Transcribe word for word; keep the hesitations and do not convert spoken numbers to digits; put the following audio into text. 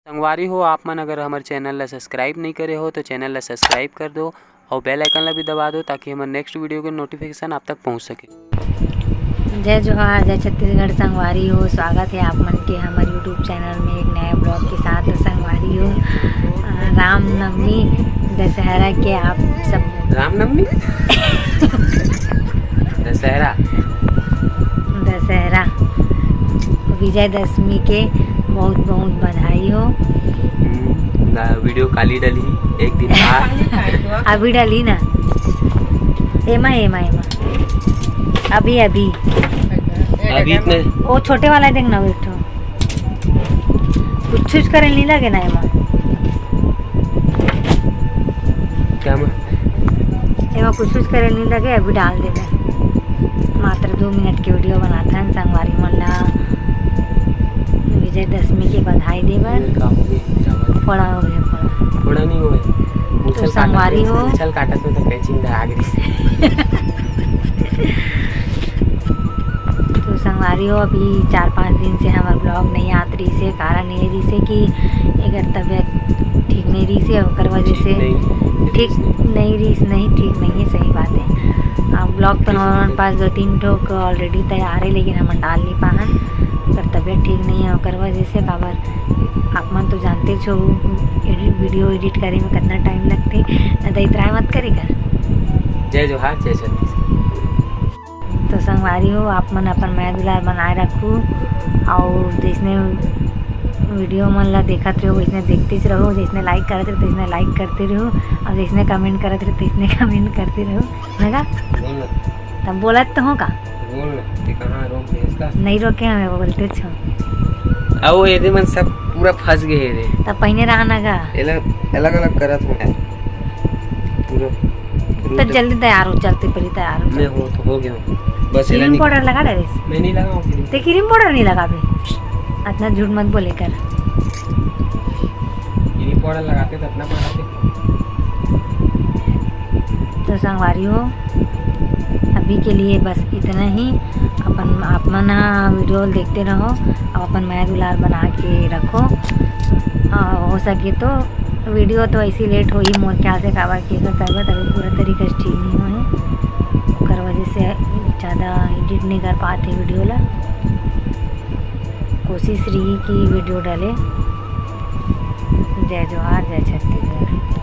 संगवारी हो, आप मन अगर हमर चैनल ला सब्सक्राइब नहीं करे हो तो चैनल ला सब्सक्राइब कर दो और बेल आइकन ला भी दबा दो, ताकि हमर नेक्स्ट वीडियो के नोटिफिकेशन आप तक पहुंच सके। जय जोहार, जय छत्तीसगढ़। संगवारी हो, स्वागत है आप मन के हमर YouTube चैनल में एक नया ब्लॉग के साथ। तो संगवारी हो, अ, रामनवमी, दशहरा के आप सब रामनवमी? दशहरा। दशहरा, विजयदशमी के बहुत बहुत बधाई हो। हम्म, वीडियो काली डली, एक दिन बाद। अभी डली ना, एमा, एमा, एमा, अभी, अभी। अभी इतने वो छोटे वाला देख ना, बैठो, कुछ कुछ करे नहीं लगे ना एमा। क्या मैं? एमा कुछ कुछ करे नहीं लगे, अभी डाल देबे। मात्र दो मिनट के वीडियो बनाथन संगवारी मन ला विजयदशमी के बधाई देबर। ये का हो गया? क्या बात? फोड़ा हो गया, फोड़ा। फोड़ा नहीं हुआ है। तो संगवारी हो। उछल काटत में तो कैंची में धाग रही। तो संगवारी हो, अभी चार पाँच दिन से हमर ब्लॉग नहीं आत रहिसे, कारण ये रहिसे कि एकर तबीयत ठीक नहीं रहिसे, ओकर वजह से ठीक नहीं रहिस, नहीं, ठीक नहीं है, सही बात है। अब ब्लॉग तो हमर पास दो तीन ठो already तैयार है, लेकिन हम डाल नहीं पाहन, ओकर तबीयत ठीक नहीं है, ओकर वजह से। काबर आप मन तो जानते छो, एडिट, वीडियो एडिट करे में कितना टाइम लगते, ना तो इतराय मत करे कर। जय जोहार, जय छत्तीसगढ़। तो संगवारी हो, आप मन अपन मया दुलार बनाए रखू, और जैसने वीडियो मन ला देखत रहो, वैसने देखते रहो, जैसने लाइक करत रहो, तैसने लाइक करते रहो, और जैसने कमेंट करत रहो, तैसने कमेंट करते रहो। है का? बोल ना। तब बोलत तो हो का? बोल ना, ते कहाँ रोक दे इसका? नहीं रोके हमें, बोलते छो। अब वो एदे मन सब पूरा फंस गए रे। तब पहिने रहा ना गा। एला अलग-अलग करत हो यार। पूरा तो जल्दी तैयार हो, चलते पहले तैयार हो। मैं हो तो हो गया हूँ। बस एला क्रीम निक- पाउडर लगा डरे। मैं नहीं लगाऊँ क्रीम। ते क्रीम पाउडर नहीं लगाबे। इतना झूठ मत बोले कर। क्रीम पाउडर लगाते तो इतना बनाते। तो संगवारी हो, अभी के लिए बस इतना ही। अपन, आप मन ह वीडियो देखते रहो, अब अपन मया दुलार बना के रखो। आ, हो सके तो वीडियो तो ऐसी लेट होही मोर ख्याल से, काबर कि एकर तबीयत अभी पूरा तरीके से ठीक नहीं हुआ है, ओकर वजह से ज़्यादा एडिट नहीं कर पाते वीडियो ला। कोशिश रही कि वीडियो डाले। जय जोहार, जय छत्तीसगढ़।